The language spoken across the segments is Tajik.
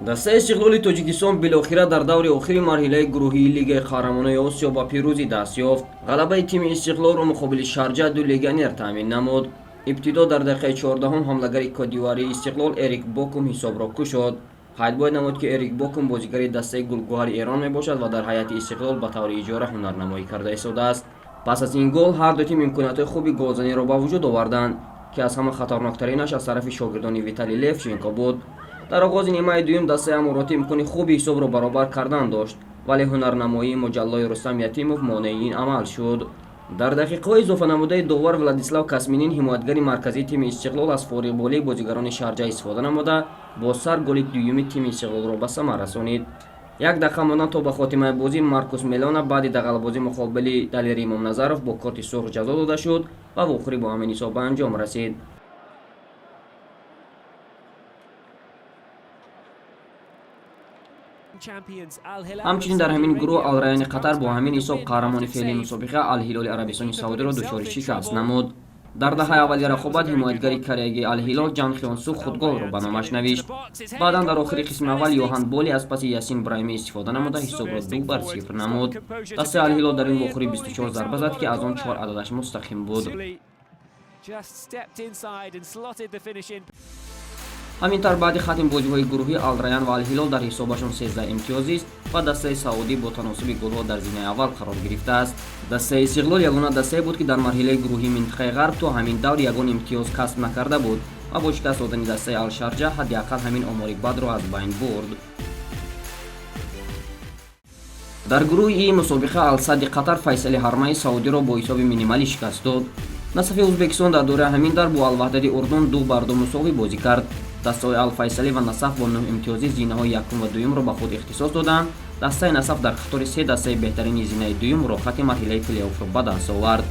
Дастаи Истиқлоли Тоҷикистон билохира дар даври охири марҳилаи гурӯҳии Лигаи қаҳрамонони Осиё ба пирӯзӣ даст ёфт. Ғалабаи тими Истиқлолро муқобили Шарҷа ду легионер таъмин намуд. Ибтидо дар дақиқаи 14-ҳум ҳамлагари кодиварии Истиқлол Эрик Бокум ҳисобро кушод. Қайд бояд намуд, ки Эрик Бокум бозигари дастаи Гулгӯҳари Эрон мебошад ва дар ҳайати Истиқлол ба таври иҷора ҳунарнамоӣ карда истодааст. Пас аз ин гол ҳар ду тим имкониятҳои хуби голзаниро ба вуҷуд оварданд, ки аз ҳама хатарноктаринаш аз тарафи шогирдони Виталий Левченко буд. Дар оғози нимаи дуюм дастаи аморотӣ имкони хуби ҳисобро баробар кардан дошт, вале ҳунарнамоии муҷаллои Рустам Ятимов монеи ин амал шуд. Дар дақиқаҳои изофанамудаи довар Владислав Касминин, ҳимоятгари марказии тими Истиқлол, аз фориғболии бозигарони Шарҷа истифода намуда, бо сар голи дуюми тими Истиқлолро ба самар расонид. Як дақиқа мондан то ба хотимаи бозӣ Маркус Мелона баъди дағалбозӣ муқобили Далери Имомназаров бо корти сурх ҷазо дода шуд ва вохӯрӣ бо ҳамин ҳисоб ба анҷом расид. Ҳамчунин дар ҳамин гурӯҳ Алраяни Қатар бо ҳамин ҳисоб қаҳрамони феълии мусобиқа Алҳилоли Арабистони Саудиро дучори шикаст намуд. Дар даҳаи аввали рақобат ҳимоятгари кореягии Алҳилол Ҷан Хёнсу худголро ба номаш навишт. Баъдан дар охири қисми аввал Йоҳан Боли аз паси Ясин Брайми истифода намуда, ҳисобро 2-0 намуд. Дастаи Алҳилол дар ин вохӯрӣ 24 зарба зад, ки аз он чор ададаш мустақим буд. Ҳамин тавр, баъди хатми бозиҳои гурӯҳӣ Алраян ва Алҳилол дар ҳисобашон 13 имтиёзист ва дастаи саудӣ бо таносуби голҳо дар зинаи аввал қарор гирифтааст. Дастаи Истиқлол ягона дастае буд, ки дар марҳилаи гурӯҳии минтақаи ғарб то ҳамин давр ягон имтиёз касб накарда буд ва бо шикаст додани дастаи Алшарҷа ҳадди ақал ҳамин омори бадро аз байн бурд. Дар гурӯҳи И мусобиқа Алсадди Қатар Файсали Ҳармаи Саудиро бо ҳисоби минималӣ шикаст дод. Насафи Ӯзбекистон дар доираи ҳамин дар бо Алваҳдати Урдун 2-2 мусовӣ бозӣ кард. Дастаҳои Алфайсалӣ ва Насаф бо 9 имтиёзӣ зинаҳои якум ва дуюмро ба худ ихтисос доданд. Дастаи Насаф дар қатори се дастаи беҳтарини зинаи дуюм роҳхати марҳилаи плейоффро ба даст овард.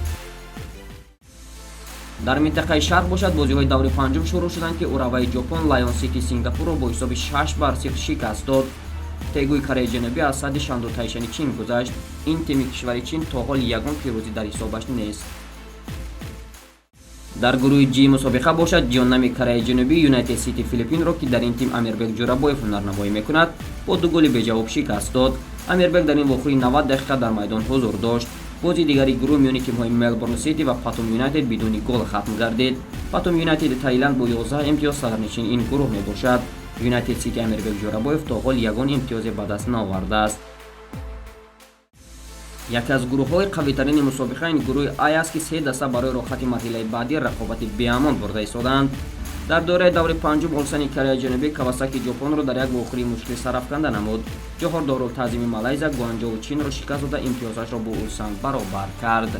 Дар минтақаи шарқ бошад, бозиҳои даври панҷум шурӯъ шуданд, ки Ураваи Ҷопон Лайон Сити Сингапурро бо ҳисоби 6-0 шикаст дод. Тегӯи Кореяи Ҷанубӣ аз садди Шанду Тайшани Чин гузашт. Ин тими кишвари Чин то ҳол ягон пирӯзӣ дар ҳисобаш нест. Дар гурӯҳи Ҷи мусобиқа бошад, Ҷоннами Кореяи Ҷанубӣ Юнайтед Сити Филиппинро, ки дар ин тим Амирбек Ҷурабоев ҳунарнамоӣ мекунад, бо ду голи беҷавоб шикаст дод. Амирбек дар ин вохӯрӣ 90 дақиқа дар майдон ҳузур дошт. Бозии дигари гурӯҳ миёни тимҳои Мелбурн Сити ва Патум Юнайтед бидуни гол хатм гардид. Патум Юнайтеди Таиланд бо 11 имтиёз сарнишини ин гурӯҳ мебошад. Юнайтед Сити Амирбек Ҷурабоев то ҳол ягон имтиёзе ба даст наовардааст. Яке аз гурӯҳҳои қавитарини мусобиқа ин гурӯҳи Ай аст, ки се даста барои роҳхати марҳилаи баъдӣ рақобати беамон бурда истодаанд. Дар доираи даври панҷум Олсани Кореяи Ҷанубӣ Кавасаки Ҷопонро дар як вохӯрии мушкил сарафканда намуд. Ҷоҳор Дорултаъзими Малайзия Гуанҷоу Чинро шикаст дода, имтиёзашро бо Улсан баробар кард.